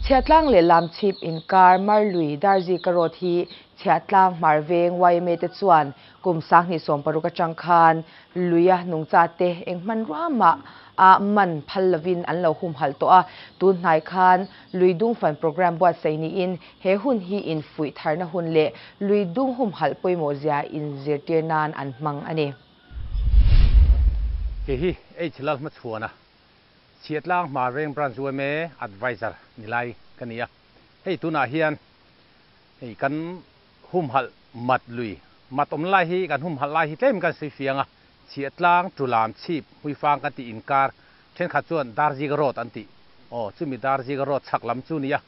Chhiahtlang leh Lamchhip inkar Marlui Darzika Road hi Chhiahtlang Hmarveng yma te chuan kum 2016 atang khan luia nungcha te eng hmanrua mah a man phal lovin an lo humhalh tawh a, tun hnai khan lui dung fan programme buatsaih niin he hun hi infuih tharna hun leh lui dung humhalh pawimawh zia inzirtir nan an hmang a ni. Kei hi H Lalhmachhuana, Chhiatlang Hmarveng Branch yma Adviser ni lai ka ni a. Hei tunah hian hei kan humhalh mat lui, mat awm lai hi kan humhalh lai hi tlem kan sawi fiang a, Chhiatlang Tulam chhip Hmuifang kan tih inkar thenkhat chuan Darziga Road an tih. Aw, chumi Darziga Road chhak lam chu nia.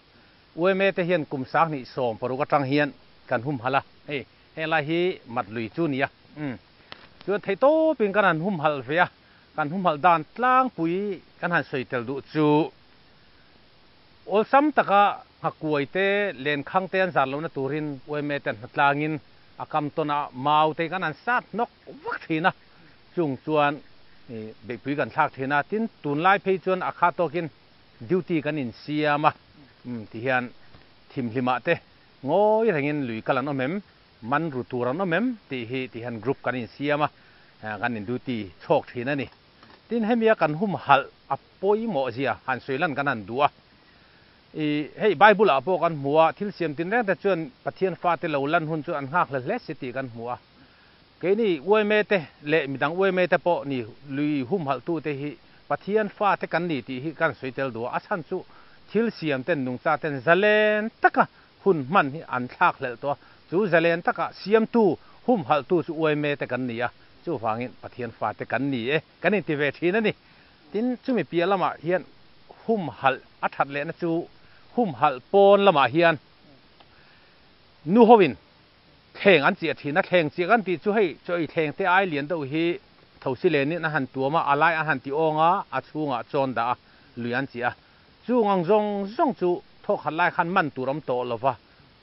Yma te hian kum 2016 atang hian kan humhalh a, hei henglai hi mat lui chu nia. Umm. Chuan theihtawpin kan han humhalh ve a, kan humhalh dan tlangpui kan han sawi tel duh chu awlsam taka nghakuai te lenkhang te an zar lohna turin yma ten hnatlangin a kam tawn a mau te kan han sat hnawk vak thin a, chung chuan beihpui kan thlak thin a, tin tunlai phei chuan a kha tawkin duty kan insiam a, tihian thimhlimah te ngawi rengin lui kal an awm em? Man ru tur an awm em tih hi ti hian group kan insiam a, kan in duty chhawk thin a ni. Tin hemia kan humhalh a pawimawh zia han sawi lan kan han duh a. I hei Bible ah pawh kan hmu a, thil siam tin reng te chuan Pathian fate lo lan hun chu an nghak hle hle si tih kan hmu a. Keini yma te leh midang yma te pawh ni lui humhalh tu te hi Pathian fate kan ni tih hi kan sawi tel duh a, a chhan chu thil siam ten nungcha ten zalen taka Hun hman hi an thlak hlelh tawh a, chu zalen taka siamtu, humhalhtu chu yma te kan ni a, chuvangin Pathian fate kan ni e, kan inti ve thin a ni. Tin, chumi piah lamah hian humhalh a that lehna chu humhalh pawn lamah hian nu hoin thleng an chiah thin a, thleng chiah kan tih chu hei chaw ei thleng te ai lian deuh hi thosi lenin a han tuam a, a lai a han ti awng a, a chhungah chawn dah a, lui an chiah a. Chung ang zawng zawng chu thawkhat lai khan man tur awm tawh lo va,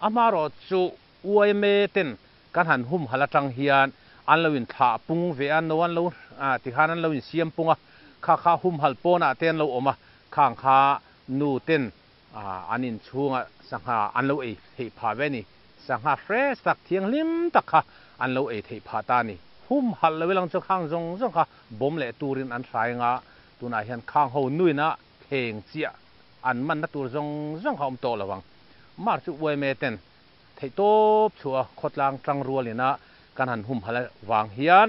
amaherawh chu yma ten kan han humhalh atang hian an lo inthlah pung ve a, no an lo ti khan an lo insiam pung a, kha kha humhalh pawnah te an lo awm a, khang kha nu ten an inchhunga sangha an lo ei theih phah ve a ni, sangha fresh tak thianghlim tak kha an lo ei theih phah ta a ni. Humhalh lo ilang chu khang zawng zawng kha bawm leh turin an hrai anga tunah hian khang ho nuina Thleng chiah an manna tur zawng zawng kha awm tawh lo ang. Mar chu yma ten theihtawp chhuah a khawtlang tang rualin a kan han humhalh vang hian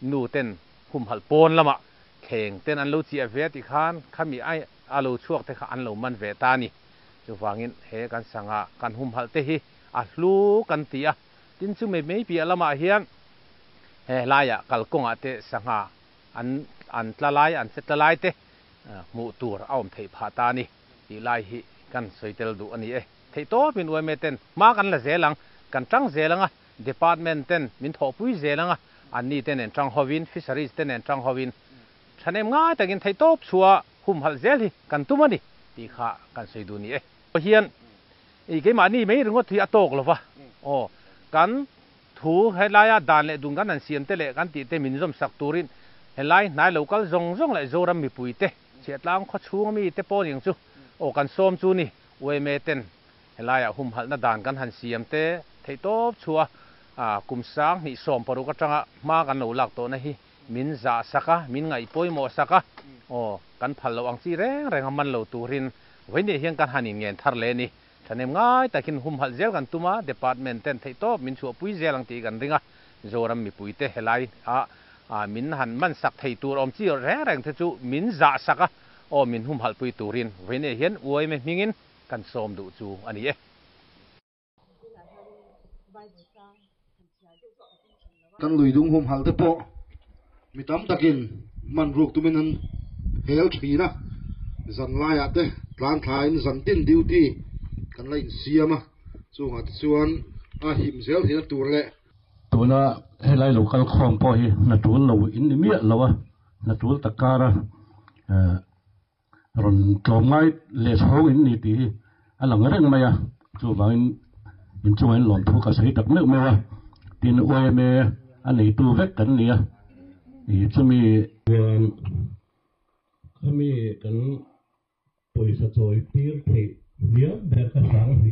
nu ten humhalh pawn lamah thleng ten an lo chiah ve a tih khan khami ai a lo chhuak te kha an lo man ve ta a ni. Chuvangin he kan sangha kan humhalh te hi a hlu kan ti a, tin chu mai mai piah lamah hian he laiah kalkawngah te sangha an an tla lai an che tla lai te hmuh tur a awm theih phah ta a ni tih lai hi kan sawi tel duh a ni e. Theihtawpin yma ten hma kan la zel ang, kan tang zel ang a, department ten min thawhpui zel ang a, anni te nen tang hovin, fisheries te nen tang hovin thahnem ngai takin theihtawp chhuah humhalh zel hi kan tum a ni tih kha kan sawi duh a ni e. Hian i keimahni mai ringawt hi a tawk lo va, aw kan Thu helaia dan leh dun kan han siam te leh kan tih te min zawm sak turin helai hnai lo kal zawng zawng leh Zoram mipui te, Chhiahtlang khaw chhunga mi te pawh ning chu aw kan sawm chu ni. Yma ten helaiah humhalhna dan kan han siam te theihtawp chhuah a kum 2016 atanga hma kan lo lak tawhna hi min zah sak a, min ngaih pawimawh sak a, aw kan phal loh ang chi reng reng a man lo turin vawiin hian kan han inngen thar leh a ni. Thahnem ngai takin humhalh zel kan tum a, Department ten theihtawp min chhuahpui zel ang tih kan ring a, Zoram mipuite helai ah min han man sak thei tur awm chi reng reng te chu min zah sak a, aw min humhalhpui turin vawiin hian yma hmingin kan sawm duh chu a ni e. Kan lui dung humhalh te pawh mi tam takin man ruk tumin an hel thin a, zan laiah te tlan thlain zan tin duty kan la insiam a, chungah te chuan a him zel theihna tur leh. Tuna helai lo kal khawm pawh hi hna tul lo in ni miah lo a, hna tul tak kara rawn tlawm ngai leh chhawng in ni tih hi a lang reng mai a, chuvangin inchungah in lawmthu ka sawi tak meuh meuh a, tin yma a neitu vek kan ni a, ih chumi chuan khami kan pawisa chawi tir theih. Hniam ber ka 2000.